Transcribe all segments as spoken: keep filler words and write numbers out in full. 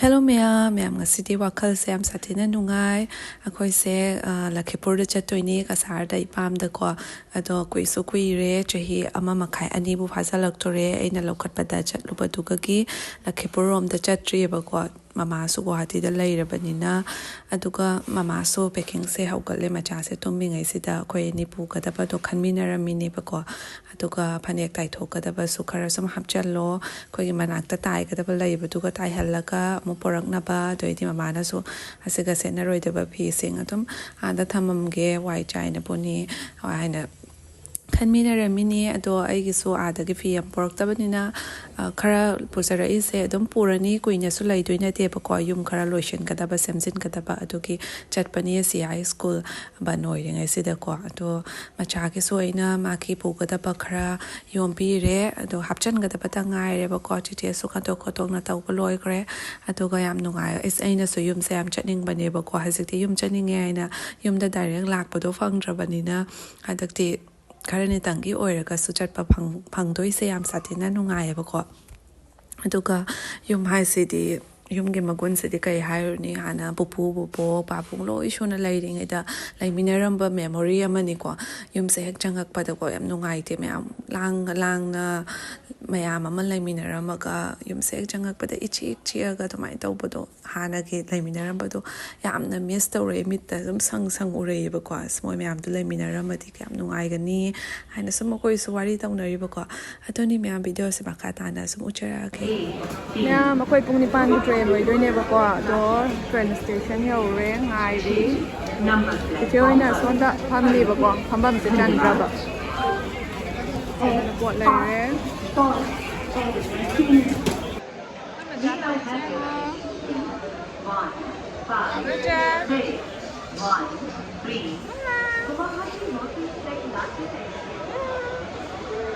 Hello ꯃꯌꯥꯝ, ꯃꯌꯥꯝ ꯉꯁꯤꯗꯤ ꯋꯥꯈꯜꯁꯦ ꯌꯥꯝ ꯁꯥꯊꯤꯅ ꯅꯨꯡꯉꯥꯏ꯫ ꯑꯩꯈꯣꯏꯁꯦ, ꯑ, ꯂꯈꯤꯄꯨꯔꯗ ꯆꯠꯇꯣꯏꯅꯤ, ꯀꯁꯥꯔꯗ ꯏꯄꯥꯝꯗꯀꯣ꯫ ꯑꯗꯣ ꯀꯨꯏꯁꯨ ꯀꯨꯏꯔꯦ, ꯆꯍꯤ ꯑꯃ ꯃꯈꯥꯏ ꯑꯅꯤꯕꯨ ꯐꯥꯖꯤꯜꯂꯛꯇꯣꯔꯦ ꯑꯩꯅ ꯂꯧꯈꯠꯄꯗ ꯆꯠꯂꯨꯕꯗꯨꯒꯒꯤ꯫ ꯂꯈꯤꯄꯨꯔ ꯔꯣꯝꯗ ꯆꯠꯇ꯭ꯔꯤꯑꯕꯀꯣ, ꯃꯃꯥꯁꯨ ꯒꯨꯋꯥꯍꯥꯇꯤꯗ ꯂꯩꯔꯕꯅꯤꯅ꯫ ꯑꯗꯨꯒ ꯃꯃꯥꯁꯨ packing ꯁꯦ ꯍꯧꯒꯠꯂꯦ, ꯃꯆꯥꯁꯦ ꯇꯨꯝꯃꯤꯉꯩꯁꯤꯗ ꯑꯩꯈꯣꯏ ꯑꯅꯤ ꯄꯨꯒꯗꯕꯗꯣ ꯈꯟꯃꯤꯟꯅꯔꯝꯃꯤꯅꯦꯕꯀꯣ꯫ ꯑꯗꯨꯒ ꯐꯅꯦꯛ ꯇꯥꯏꯊꯣꯛꯀꯗꯕꯁꯨ ꯈꯔ ꯁꯨꯝ ꯍꯥꯞꯆꯜꯂꯣ, ꯑꯩꯈꯣꯏꯒꯤ ꯃꯅꯥꯛꯇ ꯇꯥꯏꯒꯗꯕ ꯂꯩꯕꯗꯨꯒ ꯇꯥꯏꯍꯜꯂꯒ ꯑꯃꯨꯛ ꯄꯣꯔꯛꯅꯕ꯫ ꯑꯗꯨꯑꯣꯏꯗꯤ ꯃꯃꯥꯅꯁꯨ ꯑꯁꯤꯒ ꯁꯦꯠꯅꯔꯣꯏꯗꯕ ꯐꯤꯁꯤꯡ ꯑꯗꯨꯝ ꯑꯥꯗ ꯊꯝꯃꯝꯒꯦ, ꯋꯥꯏ ꯆꯥꯏꯅꯕꯅꯤ ꯍꯥꯏꯅ ꯈꯟꯃꯤꯟꯅꯔꯝꯃꯤꯅꯤ꯫ ꯑꯗꯣ ꯑꯩꯒꯤꯁꯨ ꯑꯥꯗꯒꯤ ꯐꯤ ꯌꯥꯝ ꯄꯨꯔꯛꯇꯕꯅꯤꯅ, ꯑ, ꯈꯔ ꯄꯨꯖꯔꯛꯏꯁꯦ ꯑꯗꯨꯝ ꯄꯨꯔꯅꯤ, ꯀꯨꯏꯅꯁꯨ ꯂꯩꯗꯣꯏ ꯅꯠꯇꯦꯕꯀꯣ, ꯌꯨꯝ ꯈꯔ ꯂꯣꯏꯁꯤꯟꯒꯗꯕ, ꯁꯦꯝꯖꯤꯟꯒꯗꯕ ꯑꯗꯨꯒꯤ ꯆꯠꯄꯅꯤ꯫ ꯁꯤ ꯑꯥꯏ ꯁ꯭ꯀꯨꯜ ꯕꯟ ꯑꯣꯏꯔꯤꯉꯩꯁꯤꯗꯀꯣ꯫ ꯑꯗꯣ ꯃꯆꯥꯒꯤꯁꯨ ꯑꯩꯅ ꯃꯥꯒꯤ ꯄꯨꯒꯗꯕ ꯈꯔ ꯌꯣꯝꯕꯤꯔꯦ, ꯑꯗꯣ ꯍꯥꯞꯆꯤꯟꯒꯗꯕꯇ ꯉꯥꯏꯔꯦꯕꯀꯣ꯫ ꯆꯤꯆꯦꯁꯨ ꯈꯟꯗꯣꯛ ꯈꯣꯠꯇꯣꯛꯅ ꯇꯧꯕ ꯂꯣꯏꯈ꯭ꯔꯦ꯫ ꯑꯗꯨꯒ ꯌꯥꯝ ꯅꯨꯡꯉꯥꯏ꯫ ꯑꯩꯁ-, ꯑꯩꯅꯁꯨ ꯌꯨꯝꯁꯦ ꯌꯥꯝ ꯆꯠꯅꯤꯡꯕꯅꯦꯕꯀꯣ꯫ ꯍꯧꯖꯤꯛꯇꯤ ꯌꯨꯝ ꯆꯠꯅꯤꯡꯉꯦ ꯍꯥꯏꯅ ꯌꯨꯝꯗ direct ꯂꯥꯛꯄꯗꯣ ꯐꯪꯗ꯭ꯔꯕꯅꯤꯅ, ꯍꯟꯗꯛꯇꯤ ꯈꯔꯅꯤꯇꯪꯒꯤ ꯑꯣꯏꯔꯒꯁꯨ ꯆꯠꯄ ꯐꯪ-, ꯐꯪꯗꯣꯏꯁꯦ ꯌꯥꯝ ꯁꯥꯊꯤꯅ ꯅꯨꯡꯉꯥꯏꯌꯦꯕꯀꯣ꯫ ꯑꯗꯨꯒ ꯌꯨꯝ ꯍꯥꯏꯁꯤꯗꯤ, ꯌꯨꯝꯒꯤ ꯃꯒꯨꯟꯁꯤꯗꯤ ꯀꯩ ꯍꯥꯏꯔꯨꯅꯤ? ꯍꯥꯟꯅ ꯄꯨꯄꯨ, ꯕꯣꯕꯣ, ꯄꯥꯕꯨꯡ ꯂꯣꯏ ꯁꯨꯅ ꯂꯩꯔꯤꯉꯩꯗ ꯂꯩꯃꯤꯟꯅꯔꯝꯕ memory ꯑꯃꯅꯤꯀꯣ꯫ ꯌꯨꯝꯁꯦ ꯍꯦꯛ ꯆꯪꯉꯛꯄꯗꯀꯣ ꯌꯥꯝ ꯅꯨꯡꯉꯥꯏꯇꯦ, ꯃꯌꯥꯝ ꯂꯥꯡ-, ꯂꯥꯡꯅ ꯃꯌꯥꯝ ꯑꯃ ꯂꯩꯃꯤꯟꯅꯔꯝꯃꯒ ꯌꯨꯝꯁꯦ ꯍꯦꯛ ꯆꯪꯉꯛꯄꯗ ꯏꯆꯤꯛ ꯆꯤꯛꯑꯒ ꯑꯗꯨꯃꯥꯏꯅ ꯇꯧꯕꯗꯣ, ꯍꯥꯟꯅꯒꯤ ꯂꯩꯃꯤꯟꯅꯔꯝꯕꯗꯣ ꯌꯥꯝꯅ miss ꯇꯧꯔꯛꯑꯦ꯫ ꯃꯤꯠꯇ ꯑꯗꯨꯝ ꯁꯪ ꯁꯪ ꯎꯔꯛꯑꯦꯕꯀꯣ꯫ ꯑꯁ, ꯃꯣꯏ ꯃꯌꯥꯝꯗꯣ ꯂꯩꯃꯤꯟꯅꯔꯝꯃꯗꯤ ꯀꯌꯥꯝ ꯅꯨꯡꯉꯥꯏꯒꯅꯤ ꯍꯥꯏꯅ ꯁꯨꯝ ꯑꯩꯈꯣꯏꯁꯨ ꯋꯥꯔꯤ ꯇꯧꯅꯔꯤꯕꯀꯣ꯫ ꯑꯗꯨꯅꯤ ꯃꯌꯥꯝ, video ꯁꯦ ꯃꯈꯥ ꯇꯥꯅ ꯁꯨꯝ ꯎꯠꯆꯔꯛꯑꯒꯦ꯫ ꯃꯌꯥꯝ, ꯑꯩꯈꯣꯏ ꯄꯨꯡ ꯅꯤꯄꯥꯟꯒꯤ train ꯑꯣꯏꯗꯣꯏꯅꯦꯕꯀꯣ, ꯑꯗꯣ train station ꯌꯧꯔꯦ, ꯉꯥꯏꯔꯤ꯫ ꯆꯤꯆꯦ ꯍꯣꯏꯅ ꯁꯣꯝꯗ ꯐꯝꯂꯤꯕꯀꯣ, ꯐꯝꯐꯝꯁꯦ ꯆꯟꯗ꯭ꯔꯕ꯫ ꯁꯣꯝꯗ ꯄꯣꯠ ꯂꯩꯔꯦ꯫ One, five, six, one, three. Guwahati walking train last station.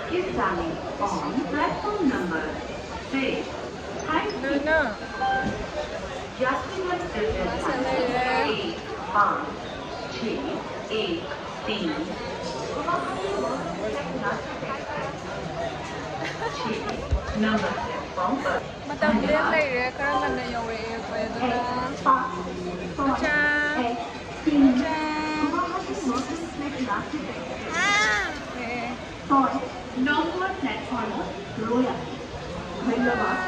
Keep standing on platform number six. Thank you. यात्रियों से एक पाँच छः एक तीन गुवाहाटी मोटर से छः नंबर प्लेटफॉर्म पर ꯃꯇꯝ ꯂꯦꯞ ꯂꯩꯔꯦ꯫ ꯈꯔ ꯉꯟꯅ ꯌꯧꯔꯛꯑꯦ ꯑꯩꯈꯣꯏ ꯑꯗꯨꯅ꯫ ꯃꯆꯥ, ꯃꯆꯥ꯫ ꯑꯦ꯫ ꯍꯣꯏ꯫ ꯅꯣꯡꯄꯣꯛ platform ꯔꯣꯌꯥ꯫ ꯙꯟꯌꯕꯥꯗ꯫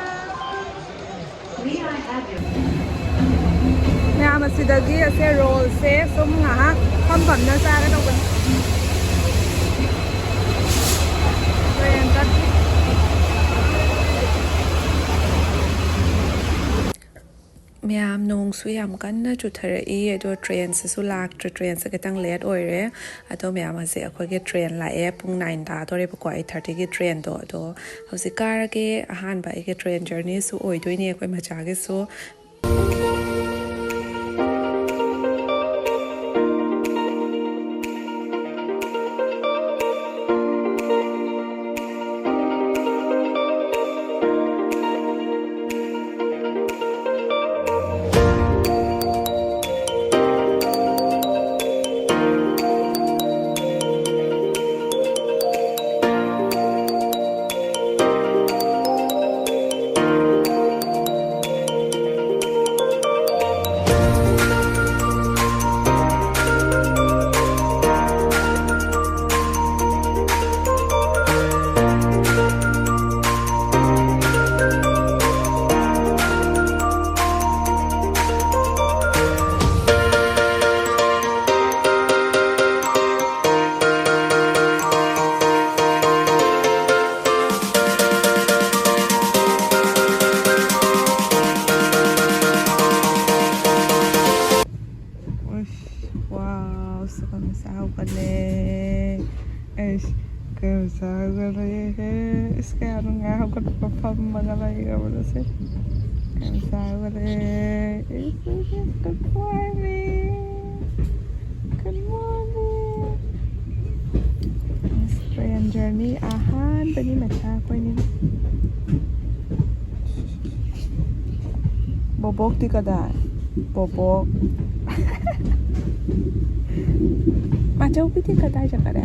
May I have your ꯃꯌꯥꯝ ꯑꯁꯤꯗꯒꯤ ꯑꯁꯦ ꯔꯣꯜꯁꯦ ꯁꯨꯝ ꯉꯥꯏꯍꯥꯛ ꯐꯝ ꯐꯝꯅ ꯆꯥꯒꯗꯧꯕꯅꯤ꯫ ꯇ꯭ꯔꯦꯟ ꯆꯠꯈꯤ꯫ ꯃꯌꯥꯝ, ꯅꯣꯡꯁꯨ ꯌꯥꯝ ꯀꯟꯅ ꯆꯨꯊꯔꯛꯏ, ꯑꯗꯣ ꯇ꯭ꯔꯦꯟꯁꯤꯁꯨ ꯂꯥꯛꯇ꯭ꯔꯦ꯫ ꯇ꯭ꯔꯦꯟꯁꯦ ꯈꯤꯇꯪ ꯂꯦꯠ ꯑꯣꯏꯔꯦ꯫ ꯑꯗꯣ ꯃꯌꯥꯝ, ꯍꯧꯖꯤꯛ ꯑꯩꯈꯣꯏꯒꯤ ꯇ꯭ꯔꯦꯟ ꯂꯥꯛꯑꯦ꯫ ꯄꯨꯡ ꯅꯥꯏꯟ ꯇꯥꯗꯣꯔꯦꯕꯀꯣ, ꯑꯩꯠ ꯊꯥꯔꯇꯤꯒꯤ ꯇ꯭ꯔꯦꯟꯗꯣ꯫ ꯑꯗꯣ ꯍꯧꯖꯤꯛ ꯀꯥꯔꯒꯦ꯫ ꯑꯍꯥꯟꯕ ꯑꯩꯒꯤ ꯇ꯭ꯔꯦꯟ ꯖꯔꯅꯤꯁꯨ ꯑꯣꯏꯗꯣꯏꯅꯦ ꯑꯩꯈꯣꯏ ꯃꯆꯥꯒꯤꯁꯨ꯫ ꯎꯁ, ꯋꯥꯎ, ꯁꯤ ꯀꯩꯅꯣꯁꯦ ꯍꯧꯒꯠꯂꯦ꯫ ꯑꯩꯁ, ꯀꯩꯅꯣꯁꯦ ꯍꯧꯒꯠꯂꯦ꯫ ꯏꯁ, ꯀꯌꯥ ꯅꯨꯡꯉꯥꯏ ꯍꯧꯒꯠꯄ ꯐꯝꯃꯒ ꯂꯩꯔꯕꯗꯁꯦ꯫ ꯀꯩꯅꯣꯁꯦ ꯍꯧꯒꯠꯂꯦ꯫ Is, is, is, good morning꯫ Good morning꯫ Train journey ꯑꯍꯥꯟꯕꯅꯤ ꯃꯆꯥ ꯑꯩꯈꯣꯏꯅꯤ꯫ ꯕꯣꯕꯣꯛꯇꯤ ꯀꯗꯥꯏ? ꯕꯣꯕꯣꯛ꯫ ꯃꯥꯆꯧꯕꯤꯗꯤ ꯀꯗꯥꯏ ꯆꯠꯈꯔꯦ?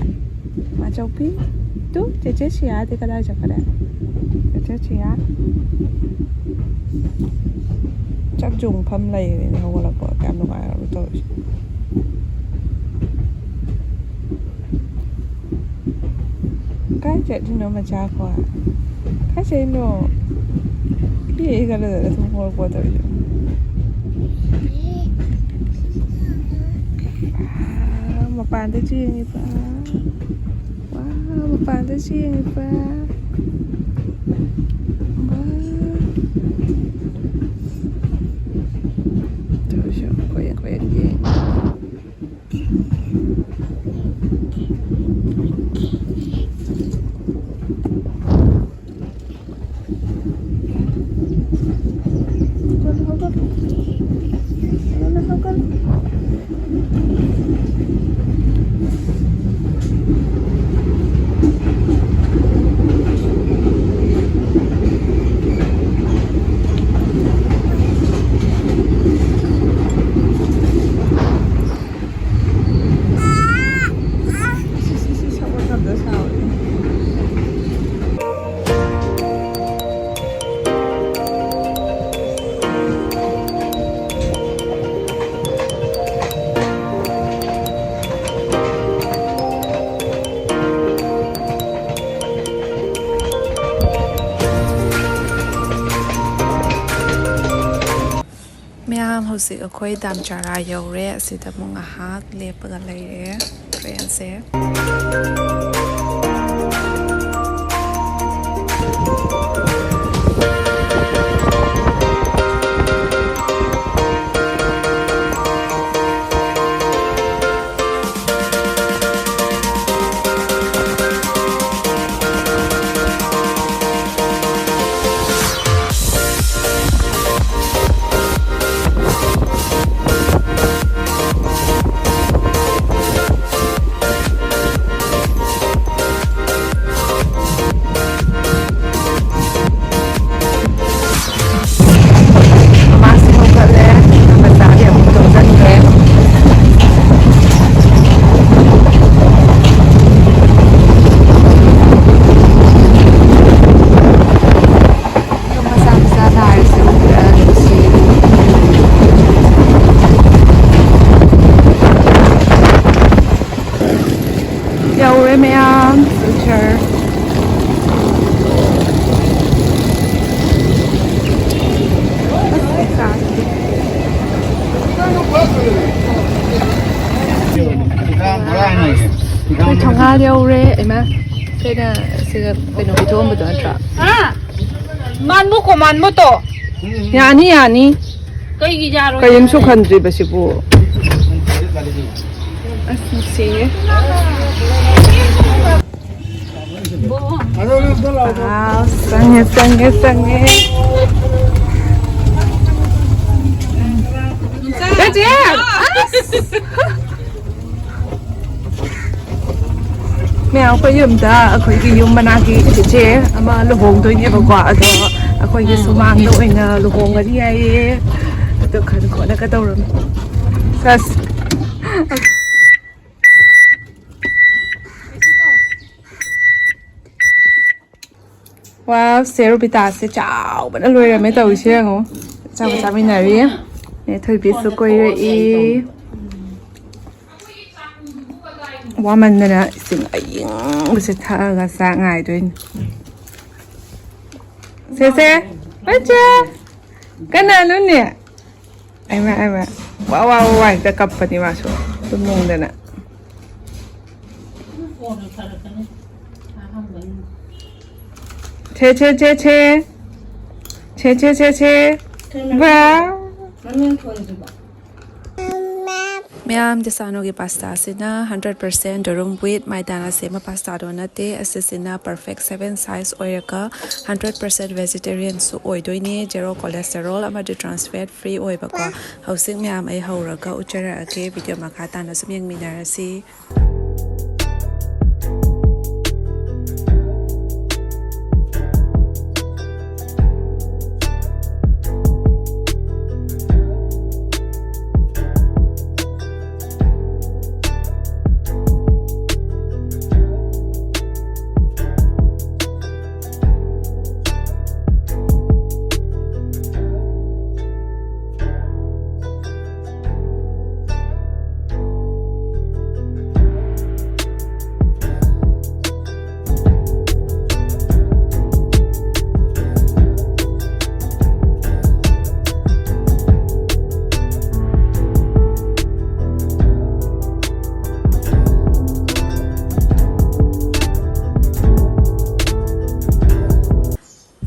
ꯃꯥꯆꯧꯕꯤ? ꯇꯨ, ꯆꯦꯆꯦ ꯁꯤꯌꯥꯗꯤ ꯀꯗꯥꯏ ꯆꯠꯈꯔꯦ? ꯆꯠꯁꯤ ꯌꯥ꯫ ꯆꯥꯛ ꯆꯣꯡꯐꯝ ꯂꯩꯔꯦꯅꯦ ꯍꯧꯒꯠꯂꯛꯄ꯫ ꯀꯌꯥꯝ ꯅꯨꯡꯉꯥꯏꯔꯕ ꯇꯧꯔꯤꯁꯦ꯫ ꯀꯥꯏ ꯆꯠꯂꯤꯅꯣ ꯃꯆꯥꯈꯣꯏ? ꯀꯥꯏ ꯆꯠꯂꯤꯅꯣ? ꯄꯤꯛꯏ ꯈꯜꯂꯗꯅ ꯁꯨꯝ ꯍꯧꯒꯠꯂꯛꯄ ꯇꯧꯔꯤꯁꯦ꯫ ꯑꯥ, ꯃꯄꯥꯟꯗ ꯆꯦꯡꯉꯤꯕ꯫ ꯋꯥ, ꯃꯄꯥꯟꯗ ꯆꯦꯡꯉꯤꯕ꯫ ꯋꯥ꯫ ꯇꯧꯔꯤꯁꯦ ꯌꯦꯡꯉꯣ, ꯀꯣꯏꯌꯦꯡ ꯀꯣꯏꯌꯦꯡ ꯌꯦꯡꯉꯤ꯫ ꯃꯌꯥꯝ, ꯍꯧꯖꯤꯛ ꯑꯩꯈꯣꯏ ꯗꯥꯝꯆꯥꯔꯥ ꯌꯧꯔꯦ꯫ ꯑꯁꯤꯗ ꯑꯃꯨꯛ ꯉꯥꯏꯍꯥꯛ ꯂꯦꯞꯄꯒ ꯂꯩꯔꯦ ꯇ꯭ꯔꯦꯟꯁꯦ꯫ ꯑꯩꯈꯣꯏ ꯊꯣꯡꯒꯥꯜ ꯌꯧꯔꯦ꯫ ꯏꯃꯥ, ꯀꯩꯅꯣ, ꯁꯤꯒ ꯀꯩꯅꯣ ꯄꯤꯊꯣꯛꯑꯝꯕꯗꯣ ꯅꯠꯇ꯭ꯔꯣ? ꯍꯥ? ꯃꯥꯟꯕꯨꯀꯣ, ꯃꯥꯟꯕꯨꯇꯣ꯫ ꯌꯥꯅꯤ, ꯌꯥꯅꯤ꯫ ꯀꯩꯒꯤ ꯌꯥꯔꯣꯏ? ꯀꯔꯤꯝꯁꯨ ꯈꯟꯗ꯭ꯔꯤꯕꯁꯤꯕꯨ꯫ ꯑꯁ, ꯅꯨꯡꯁꯤꯌꯦ꯫ ꯋꯥꯎ, ꯆꯪꯉꯦ, ꯆꯪꯉꯦ, ꯆꯪꯉꯦ꯫ ꯆꯦꯆꯦ! ꯑꯁ! ꯃꯌꯥꯝ, ꯑꯩꯈꯣꯏ ꯌꯨꯝꯗ, ꯑꯩꯈꯣꯏꯒꯤ ꯌꯨꯝ ꯃꯅꯥꯛꯀꯤ ꯆꯦꯆꯦ ꯑꯃ ꯂꯨꯍꯣꯡꯗꯣꯏꯅꯦꯕꯀꯣ, ꯑꯗꯣ ꯑꯩꯈꯣꯏꯒꯤ ꯁꯨꯃꯥꯡꯗ ꯑꯣꯏꯅ ꯂꯨꯍꯣꯡꯒꯅꯤ ꯍꯥꯏꯌꯦ꯫ ꯑꯗꯣ ꯈꯟ ꯈꯣꯠꯅꯒ ꯇꯧꯔꯝꯃꯤ꯫ ꯁꯁ꯫ ꯋꯥꯎ, ꯁꯦ ꯔꯨꯕꯤꯇꯥꯁꯦ ꯆꯥꯎꯕꯅ ꯂꯣꯏꯔꯝꯃꯦ ꯇꯧꯔꯤꯁꯦ ꯌꯦꯡꯉꯣ꯫ ꯆꯥꯕ ꯆꯥꯃꯤꯟꯅꯔꯤ꯫ ꯅꯦ ꯊꯣꯏꯕꯤꯁꯨ ꯀꯣꯏꯔꯛꯏ꯫ ꯋꯥꯃꯟꯗꯅ ꯏꯁꯤꯡ ꯑꯌꯤꯡꯕꯁꯦ ꯊꯛꯑꯒ ꯆꯥꯛ ꯉꯥꯏꯗꯣꯏꯅꯤ꯫ ꯁꯦ, ꯁꯦ, ꯃꯆꯥ, ꯀꯅꯥꯅꯣꯅꯦ? ꯑꯩꯃ, ꯑꯩꯃ꯫ ꯋꯥ, ꯋꯥ, ꯋꯥ, ꯋꯥ ꯍꯦꯛꯇ ꯀꯞꯄꯅꯤ ꯃꯥꯁꯨ꯫ ꯇꯨꯝꯅꯤꯡꯗꯅ꯫ ꯁꯦ, ꯁꯦ, ꯁꯦ, ꯁꯦ꯫ ꯁꯦ, ꯁꯦ, ꯁꯦ, ꯁꯦ꯫ ꯋꯥ꯫ ꯃꯃꯤꯡ ꯊꯣꯟꯁꯤꯕꯣ? ꯃꯌꯥꯝ, ꯗꯤꯁꯥꯅꯣꯒꯤ ꯄꯥꯁꯇꯥꯁꯤꯅ ꯍꯟꯗ꯭ꯔꯦꯠ ꯄꯥꯔꯁꯦꯟ ꯗꯨꯔꯨꯝ ꯋꯤꯠ ꯃꯥꯏꯗꯥꯅ ꯁꯦꯝꯕ ꯄꯥꯁꯇꯥꯗꯣ ꯅꯠꯇꯦ꯫ ꯑꯁꯤꯁꯤꯅ ꯄꯔꯐꯦꯛ ꯁꯚꯦꯟ ꯁꯥꯏꯖ ꯑꯣꯏꯔꯒ ꯍꯟꯗ꯭ꯔꯦꯠ ꯄꯥꯔꯁꯦꯟ ꯚꯦꯖꯤꯇꯦꯔꯤꯌꯟꯁꯨ ꯑꯣꯏꯗꯣꯏꯅꯦ, ꯖꯦꯔꯣ ꯀꯣꯂꯦꯁꯇꯦꯔꯣꯜ ꯑꯃꯗꯤ ꯇ꯭ꯔꯥꯟꯁ ꯐꯦꯠ ꯐ꯭ꯔꯤ ꯑꯣꯏꯕꯀꯣ꯫ ꯍꯧꯖꯤꯛ ꯃꯌꯥꯝ ꯑꯩ ꯍꯧꯔꯒ ꯎꯠꯆꯔꯛꯑꯒꯦ, ꯚꯤꯗꯤꯑꯣ ꯃꯈꯥ ꯇꯥꯅ ꯁꯨꯝ ꯌꯦꯡꯃꯤꯟꯅꯔꯁꯤ꯫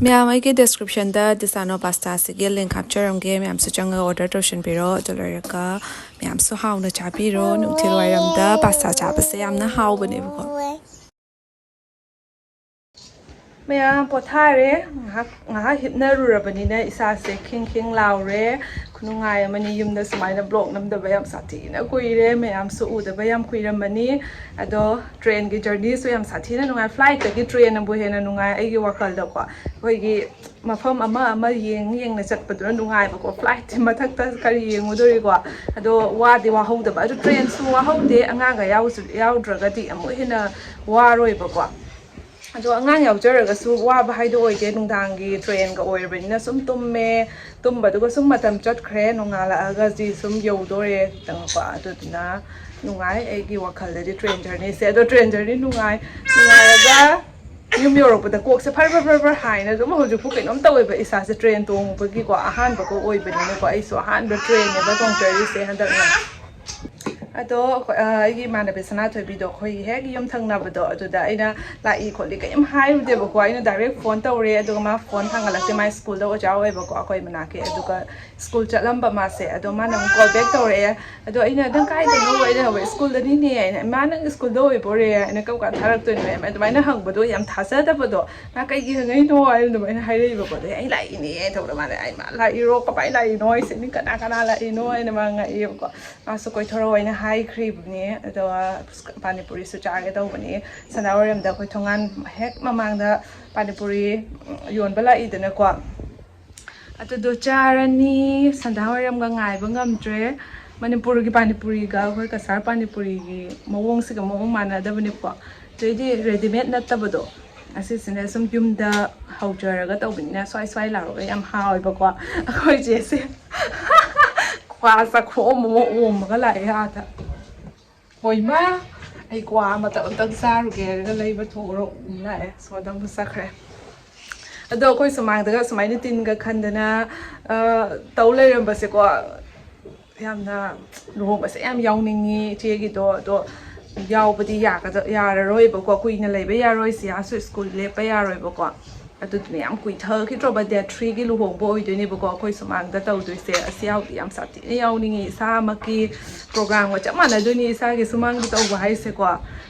ꯃꯌꯥꯝ, ꯑꯩꯒꯤ ꯗꯤꯁꯀ꯭ꯔꯤꯞꯁꯟꯗ ꯗꯤꯁꯥꯅꯣ ꯄꯥꯁꯇꯥꯁꯤꯒꯤ ꯂꯤꯡꯛ ꯍꯥꯞꯆꯔꯝꯒꯦ꯫ ꯃꯌꯥꯝꯁꯨ ꯆꯪꯉꯒ ꯑꯣꯔꯗꯔ ꯇꯧꯁꯟꯕꯤꯔꯣ꯫ ꯑꯗꯨ ꯂꯣꯏꯔꯒ ꯃꯌꯥꯝꯁꯨ ꯍꯥꯎꯅ ꯆꯥꯕꯤꯔꯣ꯫ ꯅꯨꯡꯊꯤꯜ ꯋꯥꯏꯔꯝꯗ ꯄꯥꯁꯇꯥ ꯆꯥꯕꯁꯦ ꯌꯥꯝꯅ ꯍꯥꯎꯕꯅꯦꯕꯀꯣ꯫ ꯃꯌꯥꯝ ꯄꯣꯊꯥꯔꯦ꯫ ꯉꯥꯏꯍꯥꯛ ꯉꯥꯏꯍꯥꯛ ꯍꯤꯞꯅꯔꯨꯔꯕꯅꯤꯅ ꯏꯁꯥꯁꯦ ꯈꯤꯡ ꯈꯤꯡ ꯂꯥꯎꯔꯦ꯫ ꯈꯨꯅꯨꯡꯉꯥꯏ ꯑꯃꯅꯤ꯫ ꯌꯨꯝꯗ ꯁꯨꯃꯥꯏꯅ ꯕ꯭ꯂꯣꯛ ꯅꯝꯗꯕ ꯌꯥꯝ ꯁꯥꯊꯤꯅ ꯀꯨꯏꯔꯦ꯫ ꯃꯌꯥꯝꯁꯨ ꯎꯗꯕ ꯌꯥꯝ ꯀꯨꯏꯔꯝꯃꯅꯤ꯫ ꯑꯗꯣ ꯇ꯭ꯔꯦꯟꯒꯤ ꯖꯔꯅꯤꯁꯨ ꯌꯥꯝ ꯁꯥꯊꯤꯅ ꯅꯨꯡꯉꯥꯏ꯫ ꯐ꯭ꯂꯥꯏꯠꯇꯒꯤ ꯇ꯭ꯔꯦꯟꯅꯕꯨ ꯍꯦꯟꯅ ꯅꯨꯡꯉꯥꯏ ꯑꯩꯒꯤ ꯋꯥꯈꯜꯗꯀꯣ꯫ ꯑꯩꯈꯣꯏꯒꯤ ꯃꯐꯝ ꯑꯃ ꯑꯃ ꯌꯦꯡ ꯌꯦꯡꯅ ꯆꯠꯄꯗꯨꯅ ꯅꯨꯡꯉꯥꯏꯕꯀꯣ꯫ ꯐ꯭ꯂꯥꯏꯠꯇꯤ ꯃꯊꯛꯇ ꯀꯔꯤ ꯌꯦꯡꯉꯨꯗꯣꯔꯤꯀꯣ꯫ ꯑꯗꯣ ꯋꯥꯗꯤ ꯋꯥꯍꯧꯗꯕ꯫ ꯑꯗꯨ ꯇ꯭ꯔꯦꯟꯁꯨ ꯋꯥꯍꯧꯗꯦ꯫ ꯑꯉꯥꯡꯒ ꯌꯥꯎꯁꯨ- ꯌꯥꯎꯗ꯭ꯔꯒꯗꯤ ꯑꯃꯨꯛ ꯍꯦꯟꯅ ꯋꯥꯔꯣꯏꯕꯀꯣ꯫ ꯑꯗꯣ ꯑꯉꯥꯡ ꯌꯥꯎꯖꯔꯒꯁꯨ ꯋꯥꯕ ꯍꯥꯏꯗꯣ ꯑꯣꯏꯗꯦ꯫ ꯅꯨꯡꯗꯥꯡꯒꯤ ꯇ꯭ꯔꯦꯟꯒ ꯑꯣꯏꯔꯕꯅꯤꯅ ꯁꯨꯝ ꯇꯨꯝꯃꯦ꯫ ꯇꯨꯝꯕꯗꯨꯒ ꯁꯨꯝ ꯃꯇꯝ ꯆꯠꯈ꯭ꯔꯦ꯫ ꯅꯣꯡꯉꯥꯜꯂꯛꯑꯒꯗꯤ ꯁꯨꯝ ꯌꯧꯗꯣꯔꯦ ꯈꯤꯇꯪꯀꯣ꯫ ꯑꯗꯨꯗꯨꯅ ꯅꯨꯡꯉꯥꯏ ꯑꯩꯒꯤ ꯋꯥꯈꯜꯗꯗꯤ ꯇ꯭ꯔꯦꯟ ꯖꯔꯅꯤꯁꯦ꯫ ꯑꯗꯣ ꯇ꯭ꯔꯦꯟ ꯖꯔꯅꯤ ꯅꯨꯡꯉꯥꯏ꯫ ꯅꯨꯡꯉꯥꯏꯔꯒ ꯌꯨꯝ ꯌꯧꯔꯛꯄꯗ ꯀꯣꯛꯁꯦ ꯐꯔ ꯐꯔ ꯐꯔ ꯐꯔ ꯍꯥꯏꯅ ꯑꯗꯨꯝ ꯍꯧꯖꯤꯛꯐꯥꯎ ꯀꯩꯅꯣꯝ ꯇꯧꯋꯦꯕ ꯏꯁꯥꯁꯦ꯫ ꯇ꯭ꯔꯦꯟ ꯇꯣꯡꯉꯨꯕꯒꯤꯀꯣ꯫ ꯑꯍꯥꯟꯕꯒ ꯑꯣꯏꯕꯅꯤꯅꯀꯣ꯫ ꯑꯩꯁꯨ ꯑꯍꯥꯟꯕ ꯇ꯭ꯔꯦꯟꯅꯦꯕ ꯇꯣꯡꯖꯔꯤꯁꯦ ꯍꯟꯗꯛꯅ꯫ ꯑꯗꯣ ꯑꯩꯈꯣꯏ- ꯑ, ꯑꯩꯒꯤ ꯏꯃꯥꯟꯅꯕꯤ ꯁꯅꯥꯊꯣꯏꯕꯤꯗꯣ ꯑꯩꯈꯣꯏꯒꯤ ꯍꯦꯛ ꯌꯨꯝ ꯊꯪꯅꯕꯗꯣ, ꯑꯗꯨꯗ ꯑꯩꯅ ꯂꯥꯛꯏ ꯈꯣꯠꯂꯤ ꯀꯔꯤꯝ ꯍꯥꯏꯔꯨꯗꯦꯕꯀꯣ꯫ ꯑꯩꯅ ꯗꯥꯏꯔꯦꯛ ꯐꯣꯟ ꯇꯧꯔꯦ꯫ ꯑꯗꯨꯒ ꯃꯥ ꯐꯣꯟ ꯊꯥꯡꯒꯠꯂꯛꯇꯦ꯫ ꯃꯥ ꯁ꯭ꯀꯨꯜꯗ ꯑꯣꯖꯥ ꯑꯣꯏꯕꯀꯣ ꯑꯩꯈꯣꯏ ꯃꯅꯥꯛꯀꯤ꯫ ꯑꯗꯨꯒ ꯁ꯭ꯀꯨꯜ ꯆꯠꯂꯝꯕ ꯃꯥꯁꯦ꯫ ꯑꯗꯣ ꯃꯥꯅ ꯑꯃꯨꯛ ꯀꯣꯜ ꯕꯦꯛ ꯇꯧꯔꯛꯑꯦ꯫ ꯑꯗꯣ ꯑꯩꯅ "ꯅꯪ ꯀꯥꯏꯗꯅꯣ?" ꯑꯩꯅ ꯍꯧꯕ "ꯁ꯭ꯀꯨꯜꯗꯅꯤꯅꯦ" ꯍꯥꯏꯅ꯫ "ꯏꯃꯥ, ꯅꯪ ꯁ꯭ꯀꯨꯜꯗ ꯑꯣꯏꯕꯣꯔꯦ?" ꯍꯥꯏꯅ "ꯀꯔꯝ ꯀꯥꯟꯗ ꯊꯥꯔꯛꯇꯣꯏꯅꯣ?" ꯍꯥꯏꯅ ꯑꯗꯨꯃꯥꯏꯅ ꯍꯪꯕꯗꯣ ꯌꯥꯝ ꯊꯥꯖꯗꯕꯗꯣ꯫ "ꯃꯥ ꯀꯩꯒꯤ ꯍꯪꯉꯛꯏꯅꯣ?" ꯍꯥꯏꯅ ꯑꯗꯨꯃꯥꯏꯅ ꯍꯥꯏꯔꯛꯏꯕꯀꯣ꯫ ꯑꯗꯩ "ꯑꯩ ꯂꯥꯛꯏꯅꯦ" ꯇꯧꯗꯅ ꯃꯥꯅ "ꯑꯩ ꯃꯥ ꯂꯥꯛꯏꯔꯣ? ꯀꯃꯥꯏꯅ ꯂꯥꯛꯏꯅꯣ?" ꯑꯩꯁꯦ "ꯃꯤ ꯀꯅꯥ ꯀꯅꯥ ꯂꯥꯛꯏꯅꯣ?" ꯍꯥꯏꯅ ꯃꯥ ꯉꯛꯑꯦꯕꯀꯣ꯫ ꯃꯥꯁꯨ ꯀꯣꯏꯊꯣꯔꯛꯑꯣ ꯍꯥꯏꯅ ꯍꯥꯏꯈ꯭ꯔꯤꯕꯅꯦ꯫ ꯑꯗꯣ ꯄꯥꯅꯤꯄꯨꯔꯤꯁꯨ ꯆꯥꯒꯦ ꯇꯧꯕꯅꯦ꯫ ꯁꯅꯥ ꯋꯥꯏꯔꯦꯝꯗ ꯑꯩꯈꯣꯏ ꯊꯣꯡꯒꯥꯟ ꯍꯦꯛ ꯃꯃꯥꯡꯗ ꯄꯥꯅꯤꯄꯨꯔꯤ ꯌꯣꯟꯕ ꯂꯥꯛꯏꯗꯅꯀꯣ꯫ ꯑꯗꯨꯗꯣ ꯆꯥꯔꯅꯤ꯫ ꯁꯟꯗꯥ ꯋꯥꯏꯔꯝꯒ ꯉꯥꯏꯕ ꯉꯝꯗ꯭ꯔꯦ꯫ ꯃꯅꯤꯄꯨꯔꯒꯤ ꯄꯥꯅꯤꯄꯨꯔꯤꯒ ꯑꯩꯈꯣꯏ ꯀꯁꯥꯔ ꯄꯥꯅꯤꯄꯨꯔꯤꯒꯤ ꯃꯑꯣꯡꯁꯤꯒ ꯃꯑꯣꯡ ꯃꯥꯟꯅꯗꯕꯅꯦꯀꯣ꯫ ꯑꯗꯩꯗꯤ ꯔꯦꯗꯤꯃꯦꯗ ꯅꯠꯇꯕꯗꯣ, ꯑꯁꯤꯁꯤꯅ ꯁꯨꯝ ꯌꯨꯝꯗ ꯍꯧꯖꯔꯒ ꯇꯧꯕꯅꯤꯅ ꯁ꯭ꯋꯥꯏ ꯁ꯭ꯋꯥꯏ ꯂꯥꯎꯔꯒ ꯌꯥꯝ ꯍꯥꯎꯋꯦꯕꯀꯣ꯫ ꯑꯩꯈꯣꯏ ꯆꯦꯁꯦ ꯀ꯭ꯋꯥ ꯆꯥꯛꯈꯣꯝ ꯑꯃ ꯑꯣꯝꯃꯒ ꯂꯥꯛꯑꯦ ꯑꯥꯗ꯫ ꯍꯣꯏ ꯃꯥ, ꯑꯩ ꯀ꯭ꯋꯥ ꯑꯃꯇꯪ ꯑꯝꯇꯪ ꯆꯥꯔꯨꯒꯦ ꯍꯥꯏꯔꯒ ꯂꯩꯕ ꯊꯣꯛꯎꯔꯣ ꯂꯥꯛꯑꯦ꯫ ꯁꯣꯝꯗ ꯑꯃꯨꯛ ꯆꯠꯈ꯭ꯔꯦ꯫ ꯑꯗꯣ ꯑꯩꯈꯣꯏ ꯁꯨꯃꯥꯡꯗꯒ ꯁꯨꯃꯥꯏꯅ ꯇꯤꯟꯒ ꯈꯟꯗꯅ, ꯑ, ꯇꯧ ꯂꯩꯔꯝꯕꯁꯦꯀꯣ, ꯌꯥꯝꯅ ꯂꯨꯍꯣꯡꯕꯁꯦ ꯌꯥꯝ ꯌꯥꯎꯅꯤꯡꯉꯤ ꯏꯆꯦꯒꯤꯗꯣ꯫ ꯑꯗꯣ ꯌꯥꯎꯕꯗꯤ ꯌꯥꯒꯗ- ꯌꯥꯔꯔꯣꯏꯕꯀꯣ꯫ ꯀꯨꯏꯅ ꯂꯩꯕ ꯌꯥꯔꯣꯏ꯫ ꯁꯤꯌꯥꯁꯨ ꯁ꯭ꯀꯨꯜ ꯂꯦꯞꯄ ꯌꯥꯔꯣꯏꯕꯀꯣ꯫ ꯑꯗꯨꯗꯨꯅ ꯌꯥꯝ ꯀꯨꯏꯊꯈꯤꯗ꯭ꯔꯣꯕ, ꯗꯦꯠ ꯊ꯭ꯔꯤꯒꯤ ꯂꯨꯍꯣꯡꯕ ꯑꯣꯏꯗꯣꯏꯅꯦꯕꯀꯣ ꯑꯩꯈꯣꯏ ꯁꯨꯃꯥꯡꯗ ꯇꯧꯗꯣꯏꯁꯦ꯫ ꯑꯁ, ꯌꯥꯎꯗꯤ ꯌꯥꯝ ꯁꯥꯊꯤꯅ ꯌꯥꯎꯅꯤꯡꯉꯤ, ꯏꯁꯥꯃꯛꯀꯤ ꯄ꯭ꯔꯣꯒ꯭ꯔꯥꯝꯒ ꯆꯞ ꯃꯥꯟꯅꯗꯣꯏꯅꯤ ꯏꯁꯥꯒꯤ ꯁꯨꯃꯥꯡꯗ ꯇꯧꯕ ꯍꯥꯏꯁꯦꯀꯣ꯫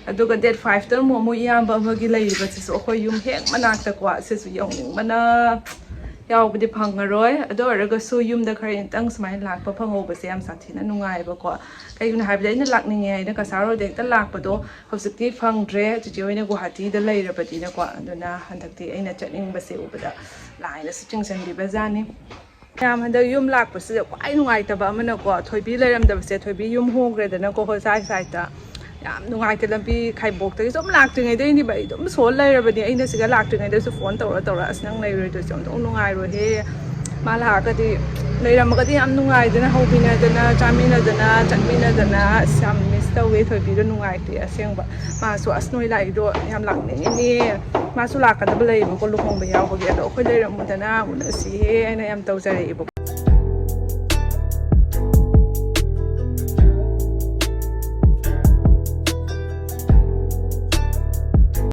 ꯑꯗꯨꯒ ꯗꯦꯠ ꯐꯥꯏꯚꯇ ꯑꯃꯨꯛ ꯑꯃꯨꯛ ꯏꯌꯥꯝꯕ ꯑꯃꯒꯤ ꯂꯩꯔꯤꯕꯁꯤꯁꯨ ꯑꯩꯈꯣꯏ ꯌꯨꯝ ꯍꯦꯛ ꯃꯅꯥꯛꯇꯀꯣ, ꯁꯤꯁꯨ ꯌꯧꯅꯤꯡꯕꯅ ꯌꯥꯎꯕꯗꯤ ꯐꯪꯉꯔꯣꯏ꯫ ꯑꯗꯨ ꯑꯣꯏꯔꯒꯁꯨ ꯌꯨꯝꯗ ꯈꯔ ꯏꯟꯇꯪ ꯁꯨꯃꯥꯏꯅ ꯂꯥꯛꯄ ꯐꯪꯍꯧꯕꯁꯦ ꯌꯥꯝ ꯁꯥꯊꯤꯅ ꯅꯨꯡꯉꯥꯏꯕꯀꯣ꯫ ꯀꯩꯒꯤꯅꯣ ꯍꯥꯏꯕꯗ ꯑꯩꯅ ꯂꯥꯛꯅꯤꯡꯉꯦ ꯍꯥꯏꯅ ꯀꯁꯥꯔꯣꯗ ꯍꯦꯛꯇ ꯂꯥꯛꯄꯗꯣ ꯍꯧꯖꯤꯛꯇꯤ ꯐꯪꯗ꯭ꯔꯦ, ꯆꯤꯆꯦ ꯍꯣꯏꯅ ꯒꯨꯍꯥꯇꯤꯗ ꯂꯩꯔꯕꯅꯤꯅꯀꯣ꯫ ꯑꯗꯨꯅ ꯍꯟꯗꯛꯇꯤ ꯑꯩꯅ ꯆꯠꯅꯤꯡꯕꯁꯦ ꯎꯕꯗ ꯂꯥꯏꯅꯁꯨ ꯆꯤꯡꯁꯤꯟꯕꯤꯕꯖꯥꯠꯅꯤ꯫ ꯃꯌꯥꯝ ꯍꯟꯗꯛ ꯌꯨꯝ ꯂꯥꯛꯄꯁꯤꯗ ꯈ꯭ꯋꯥꯏ ꯅꯨꯡꯉꯥꯏꯇꯕ ꯑꯃꯅꯀꯣ, ꯊꯣꯏꯕꯤ ꯂꯩꯔꯝꯗꯕꯁꯦ, ꯊꯣꯏꯕꯤ ꯌꯨꯝ ꯍꯣꯡꯈ꯭ꯔꯦꯗꯅꯀꯣ ꯍꯣꯏ ꯁꯥꯏ ꯁꯥꯏꯗ꯫ ꯌꯥꯝ ꯅꯨꯡꯉꯥꯏꯇꯦ, ꯂꯝꯕꯤ ꯈꯥꯏꯕꯣꯛꯇꯒꯤ ꯁꯨꯝ ꯂꯥꯛꯇ꯭ꯔꯤꯉꯩꯗꯩꯅꯤꯕ ꯑꯩ ꯑꯗꯨꯝ ꯁꯣꯜ ꯂꯩꯔꯕꯅꯦ꯫ ꯑꯩꯅ ꯁꯤꯗ ꯂꯥꯛꯇ꯭ꯔꯤꯉꯩꯗꯁꯨ ꯐꯣꯟ ꯇꯧꯔ ꯇꯧꯔ, "ꯑꯁ, ꯅꯪ ꯂꯩꯔꯣꯏꯗꯣꯏꯁꯦ ꯑꯃꯨꯛꯇꯪ ꯅꯨꯡꯉꯥꯏꯔꯣꯏꯍꯦ, ꯃꯥ ꯂꯥꯛꯑꯒꯗꯤ ꯂꯩꯔꯝꯃꯒꯗꯤ ꯌꯥꯝ ꯅꯨꯡꯉꯥꯏꯗꯅ, ꯍꯧꯃꯤꯟꯅꯗꯅ ꯆꯥꯃꯤꯟꯅꯗꯅ ꯆꯠꯃꯤꯟꯅꯗꯅ꯫ ꯑꯁ, ꯌꯥꯝ ꯃꯤꯁ ꯇꯧꯋꯦ ꯊꯣꯏꯕꯤꯗꯣ, ꯅꯨꯡꯉꯥꯏꯇꯦ ꯑꯁꯦꯡꯕ꯫ ꯃꯥꯁꯨ, 'ꯑꯁ, ꯅꯣꯏ ꯂꯥꯛꯏꯗꯣ ꯌꯥꯝ ꯂꯥꯛꯅꯤꯡꯉꯤꯅꯦ, ꯃꯥꯁꯨ ꯂꯥꯛꯀꯗꯕ ꯂꯩꯌꯦꯕꯀꯣ ꯂꯨꯍꯣꯡꯕ ꯌꯥꯎꯕꯒꯤ, ꯑꯗꯣ ꯑꯩꯈꯣꯏ ꯂꯩꯔꯝꯃꯨꯗꯅ ꯎꯅꯁꯤꯍꯦ' ꯍꯥꯏꯅ ꯌꯥꯝ ꯇꯧꯖꯔꯛꯑꯦꯕꯀꯣ꯫